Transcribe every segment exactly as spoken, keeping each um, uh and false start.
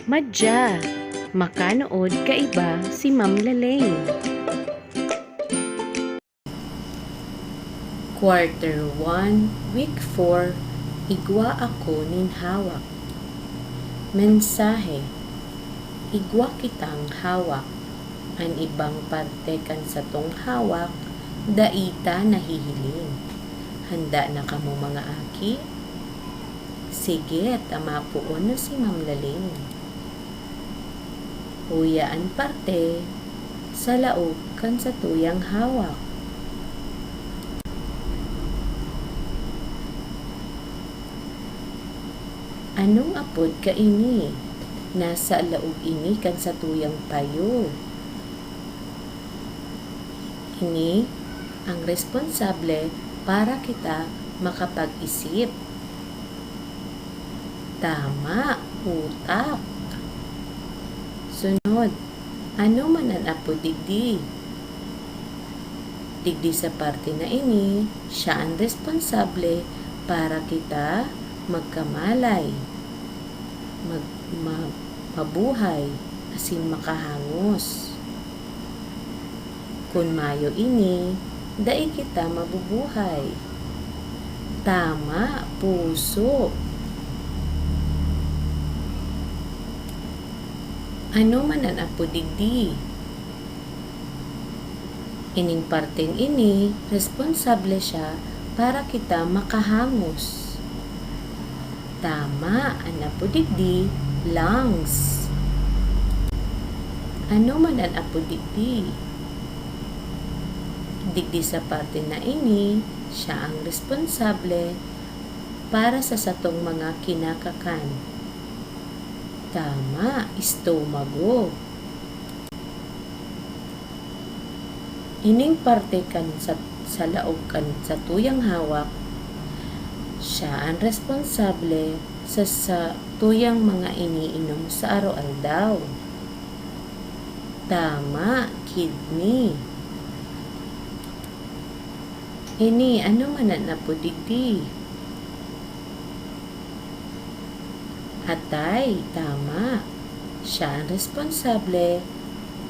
Madya, makanood kaiba si Ma'am Lalaine. Quarter one, Week four, Igwa ako nin hawak. Mensahe: Igwa kitang hawak. An ibang parte kan satong hawak, dai ta nahihiling. Handa na kamo, mga aki? Sige, ta mapoon na si Ma'am Lalaine. Uya an parte sa laog kan satuyang hawak. Anong apod kaini? Nasa laog ini kan satuyang payo. Ini ang responsable para kita makapag-isip. Tama, utak. Sunod, ano man an apod digdi? Digdi sa parte na ini, siya an responsable para kita magkamalay, mag-, ma-, mabuhay, asin makahangos. Kun mayo ini, dai kita mabubuhay. Tama, puso. Ano man an apod digdi? Ining parteng ini, responsable siya para kita makahangos. Tama, an apod digdi, lungs. Ano man an apod digdi? Digdi sa parte na ini, siya ang responsable para sa satong mga kinakakan. Tama, estomago. Ining parte kan sa, sa laog kan satuyang hawak, siya an responsable sa satuyang mga iniinom sa aroaldaw. Tama, kidney. Ini, ano man an apod digdi? Atay, tama. Siya an responsable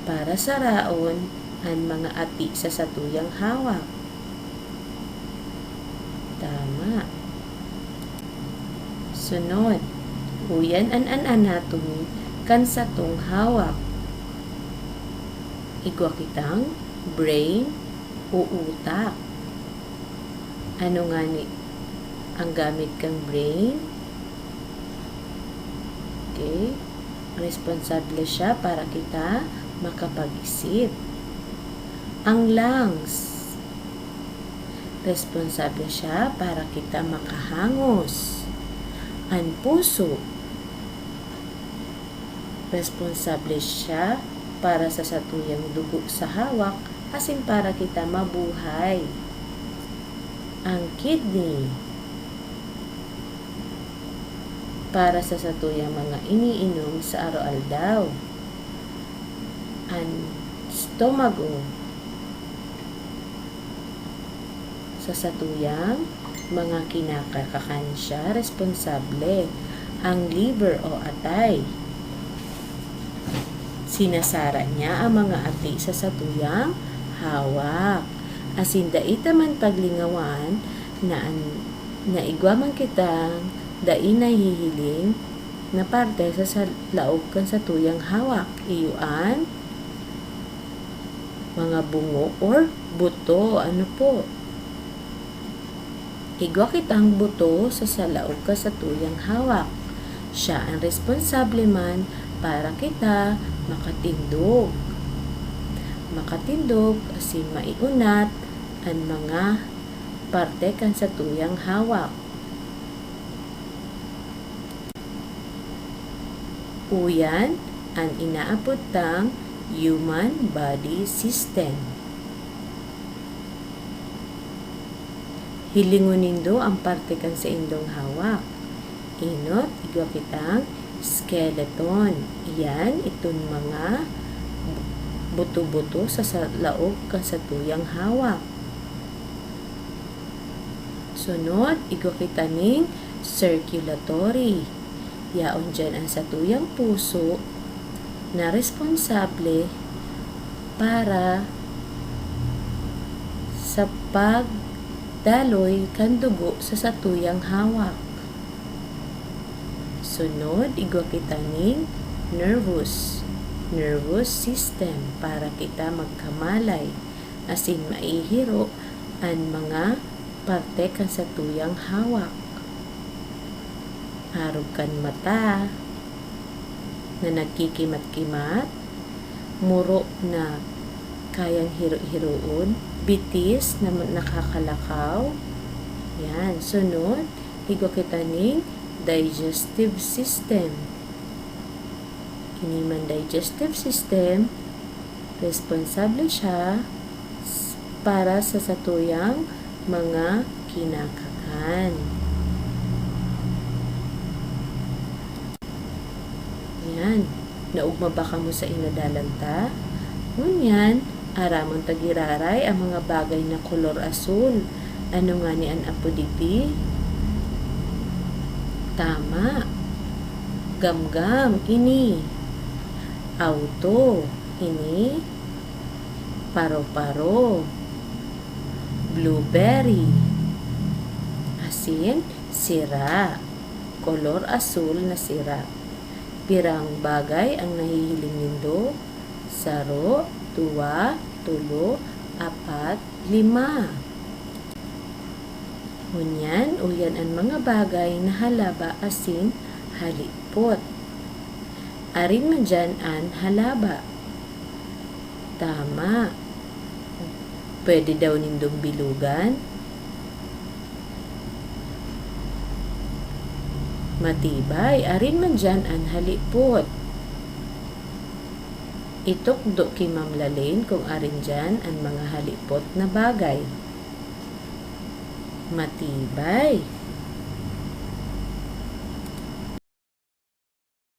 para saraon an mga ati sa satuyang hawak. Tama. Sunod, uyan an, an anatomy kan satong hawak. Igwa kitang brain o utak. Ano ngani ang gamit kan brain? Okay. Responsable siya para kita makapag-isip. Ang lungs, responsable siya para kita makahangos. An puso, responsable siya para sa satuyang dugo sa hawak asin para kita mabuhay. Ang kidney, para sa satuyang mga iniinom sa aroaldaw. An stomago, sa satuyang mga kinakakakan siya responsable. Ang liver o atay, sinasara niya ang mga ati sa satuyang hawak. Asin dai ta man paglingawan na an, na igwa man kitang dai nahihiling na parte sa, sa laog kan satuyang hawak. Iyo an mga bungo or buto. Ano po? Igwa kitang buto sa, sa laog kan satuyang hawak. Siya an responsable man para kita makatindog. Makatindog asin maiunat an mga parte kan satuyang hawak. Uyan an inaapod tang human body system. Hilingon nindo an parte kan saindong hawak. Inot, igwa kitang skeleton. Iyan, iton mga bu-, buto-buto sa, sa laog kan satuyang hawak. Sunod, igwa kita ning circulatory. Yaon diyan an satuyang puso na responsable para sa pagdaloy kan dugo sa satuyang hawak. Sunod, igwa kita nin nervous, nervous system, para kita magkamalay, asin maihiro an mga parte kan satuyang hawak. Arog kan mata na nagkikimat-kimat, muro na kayang hiro-hiroon, bitis na ma-, nakakalakaw. Yan. Sunod, igwa kita nin digestive system. Ini man digestive system, responsable siya s-, para sa satuyang mga kinakakan. Yan. Naugma ba kamo sa inadalan ta? Ngunyan, aramon ta giraray ang mga bagay na kolor asul. Ano ngani an apo digdi? Tama. Gamgam, ini. Auto, ini. Paro-paro. Blueberry. Asin, sira. Kolor asul na sira. Pirang bagay ang nahihiling nindo? Saro, duwa, tolo, apat, lima. Ngunyan, uyan an mga bagay na halaba asin halipot. Arin man diyan an halaba? Tama. Pwede daw nindong bilugan? Matibay. Arin man diyan an halipot? Itukdo ki Ma'am Lalaine kung arin diyan an mga halipot na bagay. Matibay.